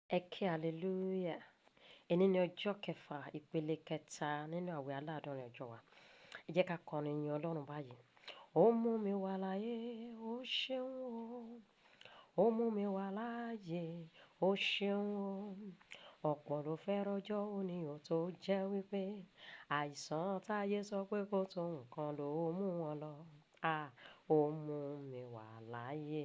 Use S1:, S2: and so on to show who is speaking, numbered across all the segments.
S1: Ẹ ké hallelujah. Èní ni ọjọ́ kẹfà ìpele kẹta nínú àwẹ̀ aláàdọ́rin ọjọ́ wa. Ẹ jẹ́ ká kọrin yin Ọlọ́run báyìí. Ó mú mi wà láyé, ó ṣeun o. Ó mú mi wà láàyè, ó ṣeun o. Ọ̀pọ̀ ló fẹ́ rọjọ́ òní ò tó jẹ́ wípé àìsàn táyé sọ pé kó tó nǹkan ló mú wọn lọ. À, ó mú mi wà láàyè,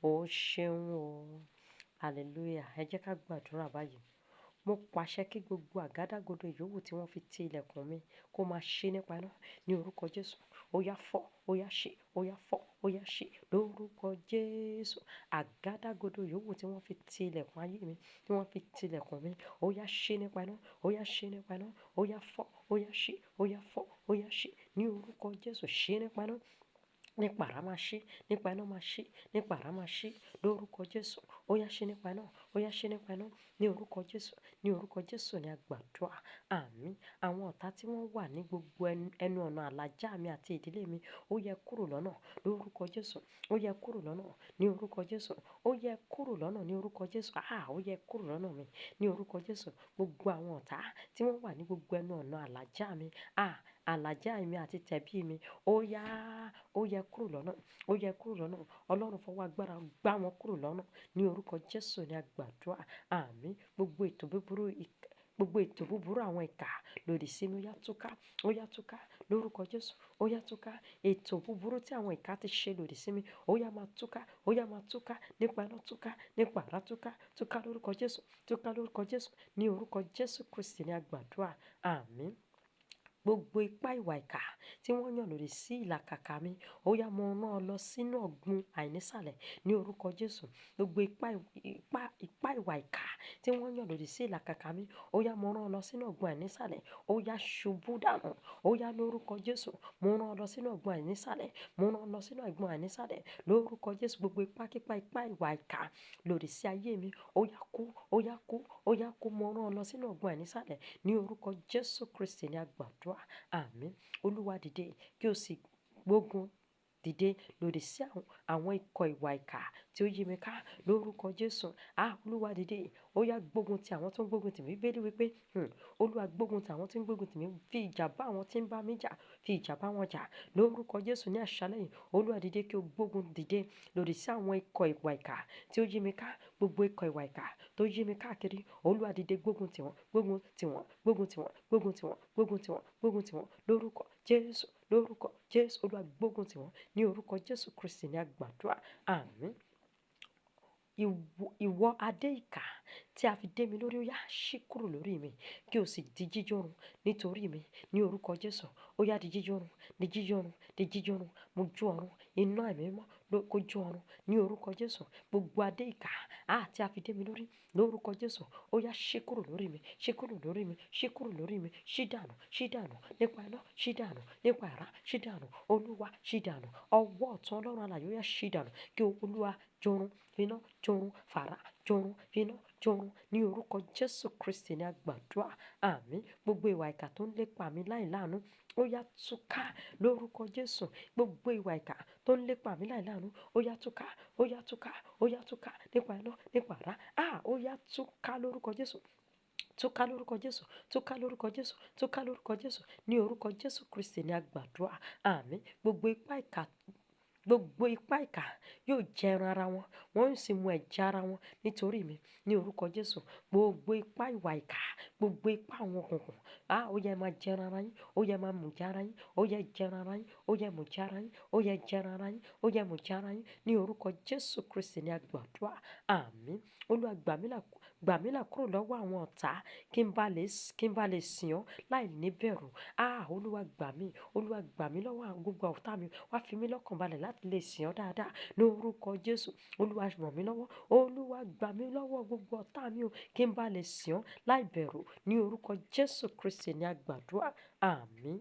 S1: ó ṣeun o. Hallelujah. Ẹ jẹ́ ká gbàdúrà báyìí. Mo pàṣẹ kí gbogbo àgádágodo ìyówù tí wọ́n fi ti ilẹ̀kùn mi kó máa ṣí nípa iná ní orúkọ Jésù. Ó yá fọ́, ó yá ṣí, ó yá fọ́, ó yá ṣí lórúkọ Jésù. Àgádágodo ìyówù tí wọ́n fi ti ilẹ̀kùn ayé mi, tí wọ́n fi ti ilẹ̀kùn mi, ó yá ṣí nípa iná, ó yá ṣí nípa iná, ó yá fọ́, ó yá ṣí, ó yá fọ́, ó yá ṣí ní orúkọ Jésù. Ṣí nípa iná, nípa àrá máa ṣí, nípa iná máa ṣí, nípa àrá máa ṣí lórúkọ Jésù. Ó yá ṣí nípa iná, ó yá ṣí nípa iná ní orúkọ Jésù. Ní orúkọ Jésù ni a gbàdúrà. Àmín. Àwọn ọ̀tá tí wọ́n wà ní gbogbo ẹnu ọ̀nà àlàjá mi àti ìdílé mi, ó yẹ kúrò lọ́nà lórúkọ Jésù. Ó yẹ kúrò lọ́nà ní orúkọ Jésù. Ó yẹ kúrò lọ́nà ní orúkọ Jésù. À, ó yẹ kúrò lọ́nà mi ní orúkọ Jésù. Gbogbo àwọn ọ̀tá tí wọ́n wà ní gbogbo ẹnu ọ̀nà àlàjá mi, à, àlàjá mi àti tẹ̀bí mi, ó yá, ó yẹ kúrò lọ́nà, ó yẹ kúrò lọ́nà. Ọlọ́run fọwọ́ agbára gbá wọn kúrò lọ́nà ní orúkọ Jésù ni a gbàdúrà. Àmín. Gbogbo ètò búburú àwọn ìkà lòdì sí mi, ó yá túká, ó yá túká lórúkọ Jésù, ó yá túká. Ètò búburú tí àwọn ìkà ti ṣe lòdì sí mi, ó yá máa túká, ó yá máa túká nípa iná túká, nípa àrá túká, túká lórúkọ Jésù, túká lórúkọ Jésù ní orúkọ Jésù Kristi ni a gbàdúrà. Àmín. Gbogbo ipá ìwà ìkà tí wọ́n yàn lòdì sí ìlàkàkà mi, ó yá mo rán ọ lọ sínú ọ̀gbun àìnísàlẹ̀ ní orúkọ Jésù. Gbogbo ipá ìwà ìkà tí wọ́n yàn lòdì sí ìlàkàkà mi, ó yá mo rán ọ lọ sínú ọ̀gbun àìnísàlẹ̀, ó yá ṣubú dànù, ó yá lórúkọ Jésù. Mo rán ọ lọ sínú ọ̀gbun àìnísàlẹ̀, mo rán ọ lọ sínú ọ̀gbun àìnísàlẹ̀ lórúkọ Jésù. Gbogbo ipákípá ipá ìwà ìkà lòdì sí ayé mi, ó yá kú, ó yá kú, ó yá kú. Mo rán ọ lọ sínú ọ̀gbun àìnísàlẹ̀ ní orúkọ Jésù Kristi ni a gbàdúrà. Àmín. Olúwa dìde kí o sì gbógun dìde lòdì sí àwọn ikọ̀ ìwà ìkà tí ó yí mi ká lórúkọ Jésù. À, Olúwa dìde, ó yá gbógun ti àwọn tó ń gbógun tì mí. Bíbélì wípé, Olúwa gbógun ti àwọn tó ń gbógun tì mí, fi ìjà bá àwọn tí ń bá mi jà, fi ìjà bá wọn jà lórúkọ Jésù ní àṣálẹ́ yìí. Olúwa dìde kí o gbógun dìde lòdì sí àwọn ikọ̀ ìwà ìkà tí ó yí mi ká, gbogbo ikọ̀ ìwà ìkà tó yí mi káàkiri. Olúwa dìde gbógun tì wọ́n, gbógun tì wọ́n, gbógun tì wọ́n, gbógun tì wọ́n, gbógun tì wọ́n, gbógun tì wọ́n lórúkọ Jésù, lórúkọ Jésù. Olúwa gbógun tì wọ́n ní orúkọ Jésù Kristi ni a gbàdúrà. Àmín. Ìwọ adé ìkà tí a fi dé mi lórí, ó yá ṣí kúrò lórí mi kí o sì di jíjórun nítorí mi ní orúkọ Jésù. Ó yá di jíjórun, di jíjórun, di jíjórun. Mo jó ọrun, iná ẹ̀mí mímọ́ ló kó jó ọrun ní orúkọ Jésù. Gbogbo adé ìkà, à, tí a fi dé mi lórí lórúkọ Jésù, ó yá ṣí kúrò lórí mi, ṣí kúrò lórí mi, ṣí kúrò lórí mi, ṣí dànù, ṣí dànù nípa iná, ṣí dànù nípa àrá, ṣí dànù. Olúwa ṣí dànù. Ọwọ́ ọ̀tún Ọlọ́run alààyè ó yá ṣí dànù kí Olúwa jórun, finá jórun, fàrà jórun, finá jórun ní orúkọ Jésù Kristi ni a gbàdúrà. Àmín. Gbogbo ìwà ìkà tó ń lépa mi láìláàánú, ó yá túká lórúkọ Jésù. Gbogbo ìwà ìkà tó ń lépa mi láìláàánú, ó yá túká, ó yá túká, ó yá túká nípa iná, nípa àrá. À, ó yá túká lórúkọ Jésù. Túká lórúkọ Jésù, túká lórúkọ Jésù, túká lórúkọ Jésù ní orúkọ Jésù Kristi ni a gbàdúrà. Àmín. Gbogbo ipá ìkà, gbogbo ipá ìkà yóò jẹ ẹran ara wọn, wọ́n yóò sì mu ẹ̀jẹ̀ ara wọn nítorí mi ní orúkọ Jésù. Gbogbo ipá ìwà ìkà, gbogbo ipá àwọn òkùnkùn, à, ó yẹ máa jẹ ẹran ara yín, ó yẹ máa mú jẹ ara yín, ó yẹ jẹ ẹran ara yín, ó yẹ mú jẹ ara yín, ó yẹ jẹ ẹran ara yín, ó yẹ mú jẹ ara yín ní orúkọ Jésù Kristi ni a gbàdúrà. Àmín. Olúwa gbà mí là, gbà mí là kúrò lọ́wọ́ àwọn ọ̀tá kí n bá lè, kí n bá lè sìn ọ́ láì ní bẹ̀rù. À, Olúwa gbà mí, Olúwa gbà mí lọ́wọ́ àwọn gbogbo ọ̀tá mi, wá fi mí lọ́kàn balẹ̀ láti lè sìn ọ́ dáadáa lórúkọ Jésù. Olúwa ràn mí lọ́wọ́, Olúwa gbà mí lọ́wọ́ gbogbo ọ̀tá mi o kí n bá lè sìn ọ́ láì bẹ̀rù ní orúkọ Jésù Kristi ni a gbàdúrà. Àmín.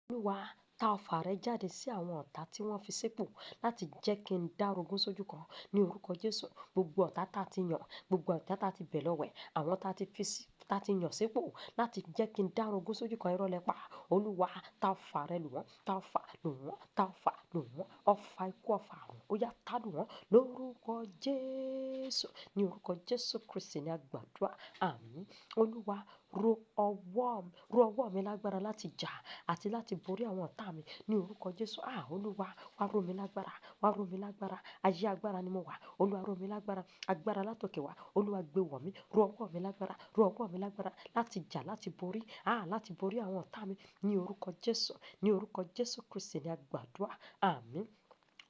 S1: Olúwa Ta ọfà rẹ jáde sí àwọn ọ̀tá tí wọ́n fi sípò láti jẹ́ kí n dárogún sójú kan ní orúkọ Jésù. Gbogbo ọ̀tá tá ti yàn, gbogbo ọ̀tá tá ti bẹ̀ lọ́wẹ̀, àwọn tá ti fi sí, tá ti yàn sípò láti jẹ́ kí n dárogún sójú kan, irọ́ lẹ pa. Olúwa, ta ọfà rẹ lù wọ́n, ta ọfà lù wọ́n, ta ọfà lù wọ́n, ọfà ikú, ọfà àrùn, ó yá tá lù wọ́n lórúkọ Jésù. Ní orúkọ Jésù Kristi ni a gbàdúrà. Àmín. Olúwa, ro ọwọ́ mi lágbára láti jà àti láti borí àwọn ọ̀tá mi ní orúkọ Jésù. Ah, Olúwa, wá ró mi lágbára, wá ró mi lágbára. Ayé agbára ni mo wà. Olúwa, ró mi lágbára, agbára látòkè wá. Olúwa, gbé wọ̀ mí, ro ọwọ́ mi lágbára, ro ọwọ́ mi lágbára láti jà, láti borí, ah, láti borí àwọn ọ̀tá mi ní orúkọ Jésù. Ní orúkọ Jésù Kristi ni a gbàdúrà. Àmín.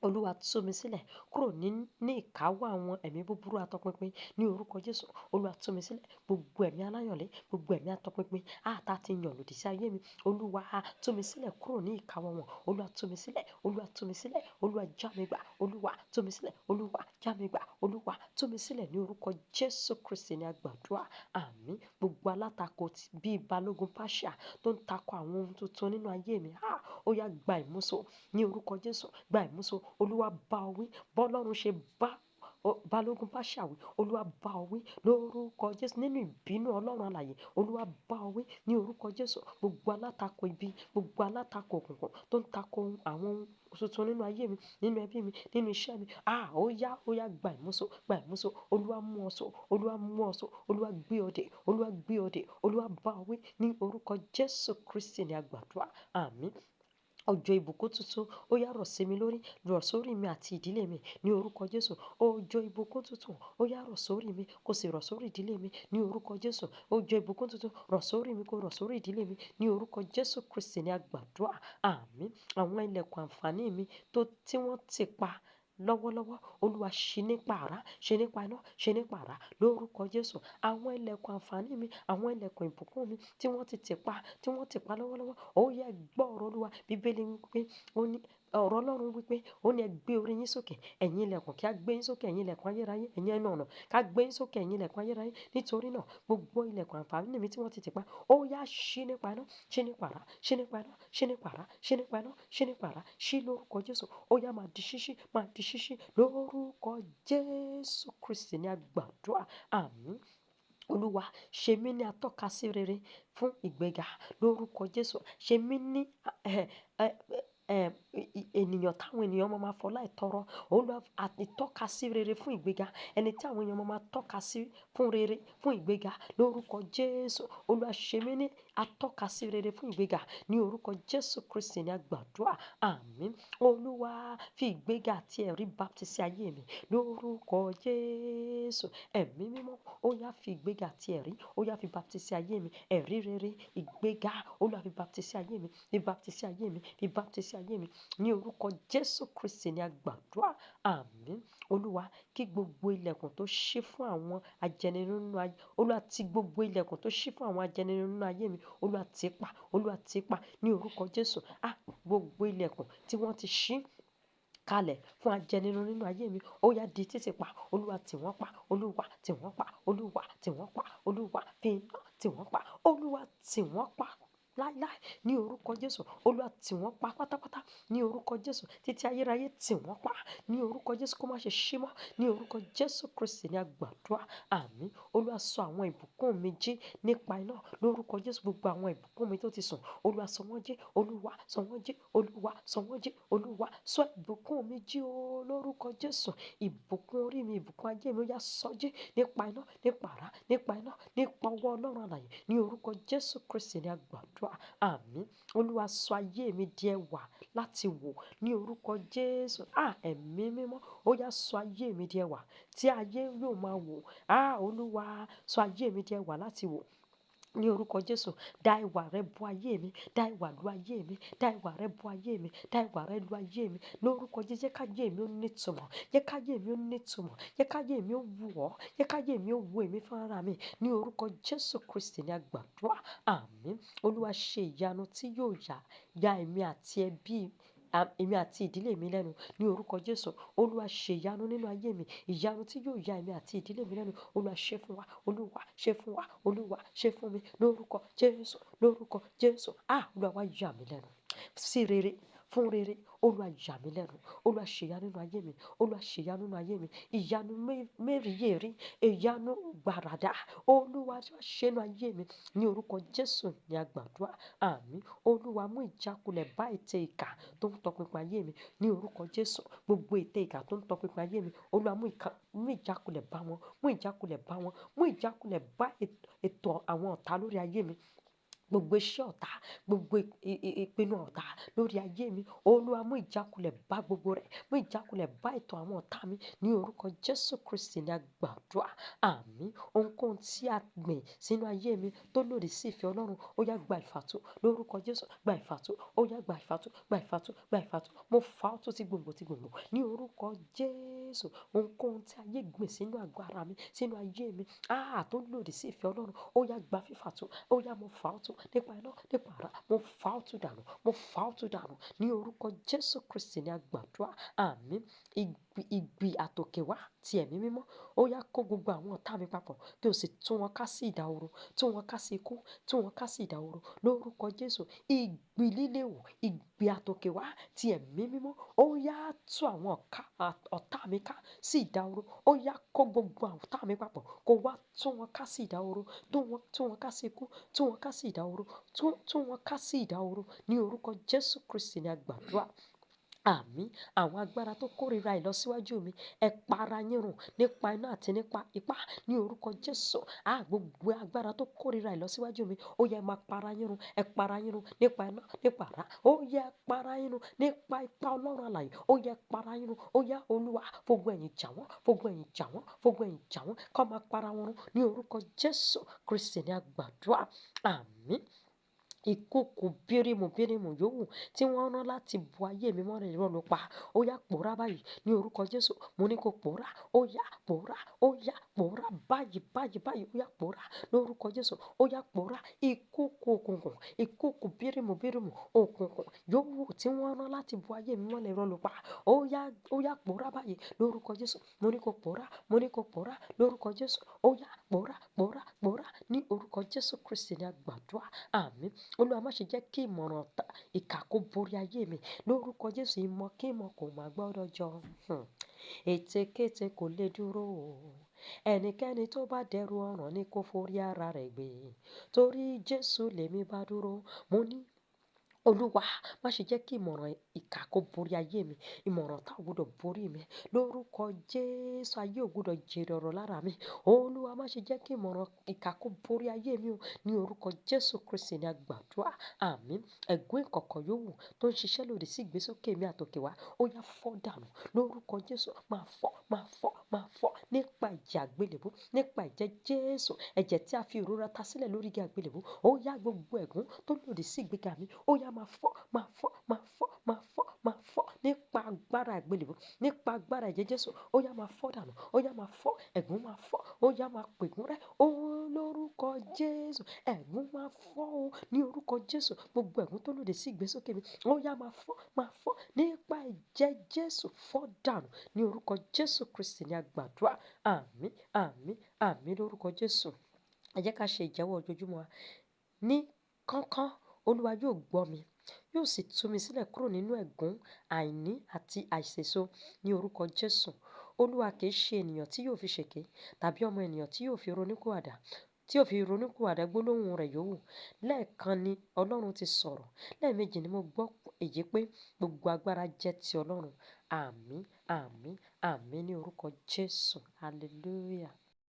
S1: Olúwa, tú mi sílẹ̀ kúrò ní ìkáwọ́ àwọn ẹ̀mí búburú atọpinpin ní orúkọ Jésù. Olúwa, tú mi sílẹ̀, gbogbo ẹ̀mí aláyànlé, gbogbo ẹ̀mí atọpinpin, ah, tá ti yàn lòdì sí ayé mi. Olúwa, tú mi sílẹ̀ kúrò ní ìkáwọ́ wọn. Olúwa, tú mi sílẹ̀, Olúwa, tú mi sílẹ̀, Olúwa, já mi gbà, Olúwa, tú mi sílẹ̀, Olúwa, já mi gbà, Olúwa, tú mi sílẹ̀ ní orúkọ Jésù Kristi ni a gbàdúrà. Àmín. Gbogbo alátakò bíi Balógun Páṣíà tó ń takò àwọn ohun tuntun nínú ayé mi, ah, ó yá gba ìmúso ní orúkọ Jésù, gba ìmúso. Olúwa bá ọ wí, bọ́lọ́run ṣe bá Balógun Páṣíà wí, Olúwa bá ọ wí lórúkọ Jésù. Nínú ìbínú Ọlọ́run alààyè, Olúwa bá ọ wí ní orúkọ Jésù. Gbogbo alátakò ibi, gbogbo alátakò òkùnkùn tó ń takò àwọn ohun tuntun nínú ayé mi, nínú ẹbí mi, nínú iṣẹ́ mi, ah, ó yá, ó yá gba ìmúso, gba ìmúso. Olúwa mú ọ so, Olúwa mú ọ so, Olúwa gbé ọ dè, Olúwa gbé ọ dè, Olúwa bá ọ wí ní orúkọ Jésù Kristi ni a gbàdúrà. Àmín. Ọjọ́ ìbùkún tuntun ó yá rọ̀ sí mi lórí, rọ̀ sórí mi àti ìdílé mi ní orúkọ Jésù. Ọjọ́ ìbùkún tuntun ó yá rọ̀ sórí mi, kó sì rọ̀ sórí ìdílé mi ní orúkọ Jésù. Ọjọ́ ìbùkún tuntun rọ̀ sórí mi, kó rọ̀ sórí ìdílé mi ní orúkọ Jésù Kristi ni a gbàdúrà. Àmín. Àwọn ilẹ̀kùn àǹfààní mi tí wọ́n ti pa lọ́wọ́lọ́wọ́, Olúwa ṣí nípa àrá, ṣí nípa iná, ṣí nípa àrá lórúkọ Jésù. Àwọn ilẹ̀kùn àǹfààní mi, àwọn ilẹ̀kùn ìbùkún mi tí wọ́n ti tì pa, tí wọ́n ti pa lọ́wọ́lọ́wọ́, ó yẹ gbọ́ ọ̀rọ̀ Olúwa. Bíbélì wípé ó ní ọ̀rọ̀ Ọlọ́run wípé ó ní ẹ gbé orí yín sókè, ẹ̀yin ilẹ̀kùn, kí a gbé yín sókè, ẹ̀yin ilẹ̀kùn ayérayé, ẹ̀yin ẹnu ọ̀nà, ká gbé yín sókè, ẹ̀yin ilẹ̀kùn ayérayé. Nítorí náà, gbogbo ilẹ̀kùn àǹfààní mi tí wọ́n ti tì pa, ó yá ṣí nípa iná, ṣí nípa àrá, ṣí nípa iná, ṣí nípa àrá, ṣí nípa iná, ṣí nípa àrá, ṣí lórúkọ Jésù. Ó yá máa di ṣíṣí, máa di ṣíṣí lórúkọ Jésù Kristi ni a gbàdúrà. Àmín. Olúwa, ṣe mí ní atọ́kasí rere fún ìgbéga lórúkọ Jésù. Ṣe mí ní ènìyàn táwọn ènìyàn máa fọlá ìtọrọ. Olúwa, ìtọ́kasí rere fún ìgbéga. Ẹni tí àwọn èèyàn máa tọ́ka sí fún rere, fún ìgbéga lórúkọ Jésù. Olúwa, ṣe mí ní atọ́kasí rere fún ìgbéga ní orúkọ Jésù Kristi ni a gbàdúrà. Àmín. Olúwa, fi ìgbéga àti ẹ̀rí baptisi ayé mi lórúkọ Jésù. Ẹ̀mí mímọ́, ó yá fi ìgbéga àti ẹ̀rí, ó yá fi baptisi ayé mi, ẹ̀rí rere, ìgbéga, Olúwa fi baptisi ayé mi, fi baptisi ayé mi, fi baptisi ayé mi ní orúkọ Jésù Kristi ni a gbàdúrà. Àmín. Olúwa, kí gbogbo ilẹ̀kùn tó ṣí fún àwọn ajẹnirun nínú ayé, Olúwa ti gbogbo ilẹ̀kùn tó ṣí fún àwọn ajẹnirun nínú ayé mi, Olúwa ti pa, Olúwa ti pa ní orúkọ Jésù. Ah, gbogbo ilẹ̀kùn tí wọ́n ti ṣí kalẹ̀ fún ajẹnirun nínú ayé mi, ó yá di títì pa, Olúwa tì wọ́n pa, Olúwa tì wọ́n pa, Olúwa tì wọ́n pa, Olúwa fi iná tì wọ́n pa, Olúwa tì wọ́n pa láíláí ní orúkọ Jésù. Olúwa tì wọ́n pa pátápátá ní orúkọ Jésù. Títí ayérayé tì wọ́n pa ní orúkọ Jésù, kó má ṣe ṣí mọ́ ní orúkọ Jésù Kristi ni a gbàdúrà. Àmín. Olúwa, sọ àwọn ìbùkún mi jí nípa iná lórúkọ Jésù. Gbogbo àwọn ìbùkún mi tó ti sùn, Olúwa sọ wọ́n jí, Olúwa sọ wọ́n jí, Olúwa sọ wọ́n jí, Olúwa sọ ìbùkún mi jí o lórúkọ Jésù. Ìbùkún orí mi, ìbùkún ayé mi, ó yá sọ jí nípa iná, nípa àrá, nípa iná, nípa ọwọ́ Ọlọ́run alààyè ní orúkọ Jésù Kristi ni a gbàdúrà. Àmín. Olúwa, sọ ayé mi di ẹwà láti wò ní orúkọ Jésù. Ah, ẹ̀mí mímọ́, ó yá sọ ayé mi di ẹwà tí ayé yóò máa wò. Ah, Olúwa, sọ ayé mi di ẹwà láti wò ní orúkọ Jésù. Dá ìwà rẹ bo ayé mi, dá ìwà lu ayé mi, dá ìwà rẹ bo ayé mi, dá ìwà rẹ lu ayé mi lórúkọ Jésù. Jẹ́ káyé mi ó nítumọ̀, jẹ́ káyé mi ó nítumọ̀, jẹ́ káyé mi ó wù ọ́, jẹ́ káyé mi ó wù èmi fúnra mi ní orúkọ Jésù Kristi ni a gbàdúrà. Àmín. Olúwa, ṣe ìyanu tí yóò ya èmi àti ẹbí, èmi àti ìdílé mi lẹ́nu ní orúkọ Jésù. Olúwa, ṣe ìyanu nínú ayé mi, ìyanu tí yóò ya èmi àti ìdílé mi lẹ́nu. Olúwa, ṣe fún wa, Olúwa ṣe fún wa, Olúwa ṣe fún mi lórúkọ Jésù, lórúkọ Jésù. Ah, Olúwa wá yà mí lẹ́nu. sí rere, fún rere. Olúwa yà mí lẹ́nu. Olúwa ṣe ìyanu nínú ayé mi. Olúwa ṣe ìyanu nínú ayé mi. Ìyanu mérìíyèrí, ìyanu gbàràdà. Olúwa ṣe nínú ayé mi. Ní orúkọ Jésù ni a gbàdúrà. Àmín. Olúwa mú ìjákulẹ̀ bá ète ìkà tó ń tọpinpin ayé mi. Ní orúkọ Jésù, gbogbo ète ìkà tó ń tọpinpin ayé mi, Olúwa mú ìjákulẹ̀ bá wọn, mú ìjákulẹ̀ bá wọn, mú ìjákulẹ̀ bá ètò àwọn ọ̀tá lórí ayé mi. Gbogbo iṣẹ́ ọ̀tá, gbogbo ìpinnu ọ̀tá lórí ayé mi, Olúwa mú ìjákulẹ̀ bá gbogbo rẹ̀, mú ìjákulẹ̀ bá ètò àwọn ọ̀tá mi. Ní orúkọ Jésù Kristi ni a gbàdúrà. Àmín. Ohunkóhun tí a gbìn sínú ayé mi tó lòdì sí ìfẹ́ Ọlọ́run, ó yá gba ìfàtú lórúkọ Jésù, gba ìfàtú, ó yá gba ìfàtú, gba ìfàtú, gba ìfàtú. Mo fà á tú ti gbòǹgbò ti gbòǹgbò. Ní orúkọ Jésù, ohunkóhun tí ayé gbìn sínú àgọ́ ara mi, sínú ayé mi, tó lòdì sí ìfẹ́ Ọlọ́run, ó yá gba fífàtú, ó yá mo fà á tú nípa iná, nípa àrá, mo fà á tú dànù, mo fà á tú dànù. Ní orúkọ Jésù Kristi ni a gbàdúrà. Àmín. Ìgbì àtòkè wá ti ẹ̀mí mímọ́, ó yá kó gbogbo àwọn ọ̀tá mi papọ̀ kí o sì tú wọn ká sí ìdahoro, tú wọn ká sí ikú, tú wọn ká sí ìdahoro lórúkọ Jésù. Ìgbì líle wò, ìgbì àtòkè wá ti ẹ̀mí mímọ́, ó yá tú àwọn ọ̀tá mi ká sí ìdahoro, ó yá kó gbogbo àwọn ọ̀tá mi papọ̀ kó wá tú wọn ká sí ìdahoro, tú wọn ká sí ikú, tú wọn ká sí ìdahoro, tú wọn ká sí ìdahoro. Ní orúkọ Jésù Kristi ni a gbàdúrà. Àmín. Àwọn agbára tó kórìíra ìlọsíwájú mi, ẹ para yín run nípa iná àti nípa ipá. Ní orúkọ Jésù, gbogbo agbára tó kórìíra ìlọsíwájú mi, ó yẹ máa para yín run, ẹ para yín run nípa iná, nípa àrá. Ó yẹ para yín run nípa ipá Ọlọ́run alààyè. Ó yẹ para yín run. Ó yá Olúwa, fògo ẹ̀yìn jà wọ́n, fògo ẹ̀yìn jà wọ́n, fògo ẹ̀yìn jà wọ́n, kó máa para wọn run. Ní orúkọ Jésù Kristi ni a gbàdúrà. Àmín. Ìkòkò bírímù bírímù yòówù tí wọ́n rán láti bo ayé mi mọ́lẹ̀ irọ́ ló pa. Ó yá pòórá báyìí ní orúkọ Jésù. Mo ní kó pòórá. Ó yá pòórá. Ó yá pòórá báyìí báyìí báyìí. Ó yá pòórá lórúkọ Jésù. Ó yá pòórá. Ìkòkò òkùnkùn, ìkòkò bírímù bírímù òkùnkùn yòówù tí wọ́n rán láti bo ayé mi mọ́lẹ̀ irọ́ ló pa. Ó yá pòórá báyìí lórúkọ Jésù. Mo ní kó pòórá. Mo ní kó pòórá lórúkọ Jésù. Ó yá pòórá, pòórá, pòórá ní orúkọ Jésù Kristi ni a gbàdúrà. Àmín. Olúwa má ṣe jẹ́ kí ìmọ̀ràn ìkà kó borí ayé mi lórúkọ Jésù. Ìmọ̀ kí ìmọ̀ kò má gbọ́dọ̀ jọ. Ètekéte kò lè dúró o. Ẹnikẹ́ni tó bá dẹrù ọ̀ràn ni kó forí ara rẹ̀ gbé. Torí Jésù lèmi bá dúró. Mo ní Olúwa má ṣe jẹ́ kí ìmọ̀ràn ìkà kó borí ayé mi. Ìmọ̀ràn ọ̀tá ò gbọdọ̀ borí mi. Lórúkọ Jésù, ayé ò gbọdọ̀ jèrè ọ̀rọ̀ lára mi. Olúwa má ṣe jẹ́ kí ìmọ̀ràn ìkà kó borí ayé mi o. Ní orúkọ Jésù Kristi ni a gbàdúrà. Àmín. Ẹ̀gún ìkọ̀kọ̀ yòówù tó ń ṣiṣẹ́ lòdì sí ìgbésókè mi àtòkè wá, ó yá fọ́ dànù. Lórúkọ Jésù, máa fọ́, máa fọ́, máa fọ́ nípa ẹ̀jẹ̀ àgbélébú, nípa ẹ̀jẹ̀ Jésù, ẹ̀jẹ̀ tí a fi ìrora ta sílẹ̀ lórí igi àgbélébú. Ó yá gbogbo ẹ̀gún tó lòdì sí ìgbéga mi, ó yá máa fọ́, máa fọ́, máa fọ́, máa fọ́, máa fọ́ nípa agbára àgbélébú, nípa agbára ẹ̀jẹ̀ Jésù. Ó yá máa fọ́ dànù, ó yá máa fọ́, ẹ̀gún máa fọ́, ó yá máa pègún rẹ́. Ó lórúkọ Jésù, ẹ̀gún máa fọ́ o ní orúkọ Jésù. Gbogbo ẹ̀gún tó lòdì sí ìgbésókè mi, ó yá máa fọ́, máa fọ́ nípa ẹ̀jẹ̀ Jésù, fọ́ dànù ní orúkọ Jésù Kristi ni a gbàdúrà. Àmín, àmín, àmín lórúkọ Jésù. Ẹ jẹ́ ká ṣe ìjẹ́wọ́ ojoojúmọ́ wa. Ní kánkán, Olúwa yóò gbọ́ mi, yóò sì tú mi sílẹ̀ kúrò nínú ẹ̀gún, àìní àti àìsèso ní orúkọ Jésù. Olúwa kì í ṣe ènìyàn tí yóò fi ṣèké tàbí ọmọ ènìyàn tí yóò fi ronúpìwàdà, tí yóò fi ronúpìwàdà gbólóhùn rẹ̀ yòówù. Lẹ́ẹ̀kan ni Ọlọ́run ti sọ̀rọ̀. Lẹ́ẹ̀mejì ni mo gbọ́ èyí pé gbogbo agbára jẹ́ ti Ọlọ́run. Àmín, àmín, àmín ní orúkọ Jésù. Hallelujah.